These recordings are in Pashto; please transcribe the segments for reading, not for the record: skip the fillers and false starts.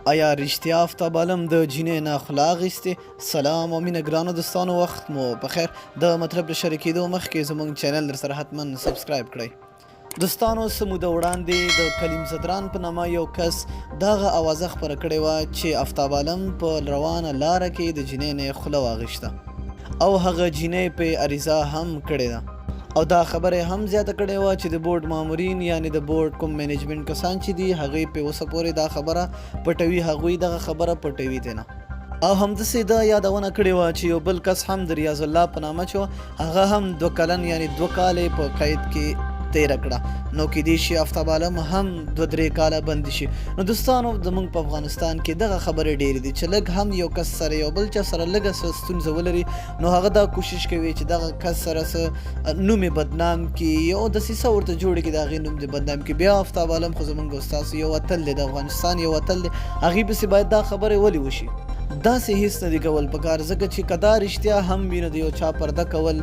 ایا رښتیا آفتاب عالم د جینۍ نه خوله اخیستې؟ سلام او مینه ګرانو دوستانو، وخت مو په خیر. د مطلب له شریکېدو مخکې زموږ چینل در سره حتما سبسکرایب کړئ. دوستانو، څه موده وړاندې د کلیم ځدران په نامه یو کس دغه اوازه خپره کړې وه چې آفتاب عالم په روانه لاره کې د جینۍ نه خوله واخیسته او هغه جینۍ پې عریضه هم کړې ده، او دا خبره یې هم زیاته کړې وه چې د بورډ مامورین، یعنې د بورډ کوم منیجمنټ کسان چې دي، هغوی پې اوسه پورې دا خبره پټوي، هغوی دغه خبره پټوي ترېنه. او همداسې ده یادونه کړې وه چې یو بل کس هم د ریاض الله په نامه چې وه، هغه هم دوه کلن، یعنې 2 کاله یې په قید کې تیره کړه، نو کیدای شي آفتاب عالم هم 2-3 کاله بندي شي. نو دوستانو، زمونږ په افغانستان کې دغه خبرې ډېرې دي چې لږ هم یو کس سره، یو بل چا سره لږه څه ستونزه ولري، نو هغه دا کوشش کوي چې دغه کس سره څه نوم یې بدنام کړي او دسیسه ورته جوړه کړي، د هغې نوم دې بدنام کړي. بیا آفتاب عالم خو زمونږ او ستاسو یو اتل دی، د افغانستان یو اتل دی، هغې پسې باید دا خبرې ولې وشي؟ داسې هیڅ نه دي کول پکار، ځکه چې که دا رښتیا هم وي، نو د یو چا پرده کول،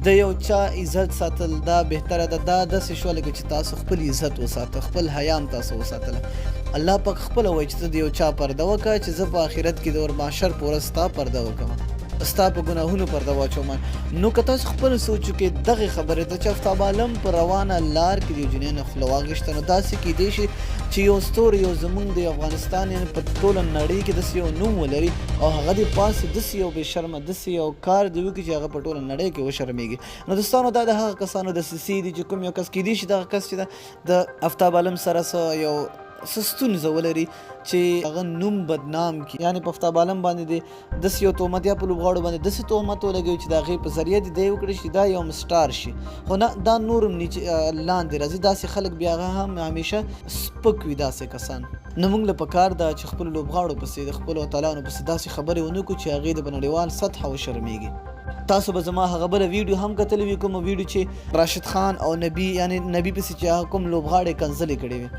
د یو چا عزت ساتل دا بهتره ده. دا داسې شوه لکه چې تاسو خپل عزت وساته، خپل حیا هم تاسو وساتله. الله پاک خپله وایي چې ته د یو چا پرده وکړه چې زه په آخرت کې د ور محشر په ورځ ستا پرده وکړم، ستا په ګناهونو پرده واچوم. نو که تاسو خپل سوچ وکړئ دغې خبرې ته چې آفتاب عالم په روانه لار کې د یو جنۍ نه خوله واخیسته، نو داسې کیدی شي چې یو ستوری، یو زمونږ د افغانستان، یعنې په ټوله نړۍ کې داسې یو نوم ولري، او هغه دې پاڅي داسې یو بې شرمه داسې یو کار دې وکړي چې هغه په ټوله نړۍ کې وشرمېږي. نو دوستانو، دا د هغه کسانو دسیسې دي چې کوم یو کس، کیدی شي دغه کس چې د افتاب عالم سره څه یو څه ستونزه ولري چې هغه نوم بدنام کړي، یعنې په افتاب عالم باندې دې داسې یو تهمت یا په لوبغاړو باندې داسې تهمت ولګوي چې د هغې په ذریعه دې دی وکړي چې دا یو سټار شي. خو نه، دا نور هم لاندې راځي. داسې خلک بیا هغه هم همیشه سپک وي داسې کسان. نو موږ له پکار ده چې خپلو لوبغاړو پسې، د خپلو اتلانو پسې داسې خبرې ونه کړو چې هغې د په نړیوال سطحه وشرمیږي. تاسو به زما هغه بله ویډیو هم کتلې وي، کومه ویډیو چې راشد خان او نبی، یعنی نبی پسې چې هغه کوم لوبغاړی کنځلې کړې وي،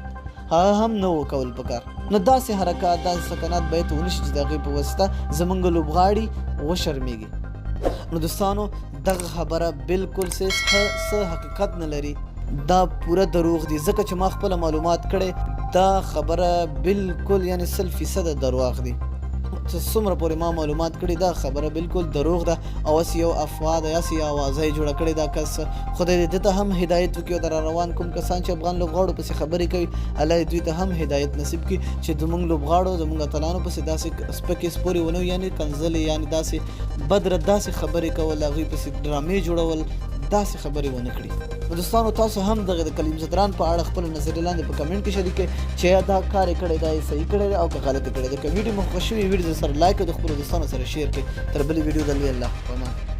هغه هم نه و کول پکار. نو داسې حرکات، داسې سکنات باید ونه شي چې د هغې په واسطه زمونږ لوبغاړي وشرمیږي. نو دوستانو، دغه خبره بالکل څه حقیقت نه لري، دا پوره دروغ دي، ځکه چې ما خپله معلومات کړی، دا خبره بالکل یعنی 100 فیصده درواغ دي. چې څومره پورې ما معلومات کړي، دا خبره بالکل دروغ ده او هسې یو افواه ده، هسې یو اوازه یې جوړه کړې. دا کس، خدای دې ده ته هم هدایت وکړي، او د را روان کوم کسان چې افغان لوبغاړو پسې خبرې کوي، الله دې دوی ته هم هدایت نصیب کړي چې زمونږ لوبغاړو، زمونږ اتلانو پسې داسې سپکې سپورې ونه، یعنې کنځلې، یعنې داسې بدره داسې خبرې کول، هغوی پسې ډرامې جوړول، داسې خبرې ونه کړي. نو دوستانو، تاسو هم دغه د کلیم ځدران په اړه خپل نظریه لاندې په کمنټ کې شریک کړئ چې دا کار یې کړی، دا یې صحیح کړی او که غلط کړی دی. که ویډیو مو خوښه شوې، ویډیو سره لایک او د خپلو دوستانو سره شیر کړئ. تر بلې ویډیو، د لوی الله په امان.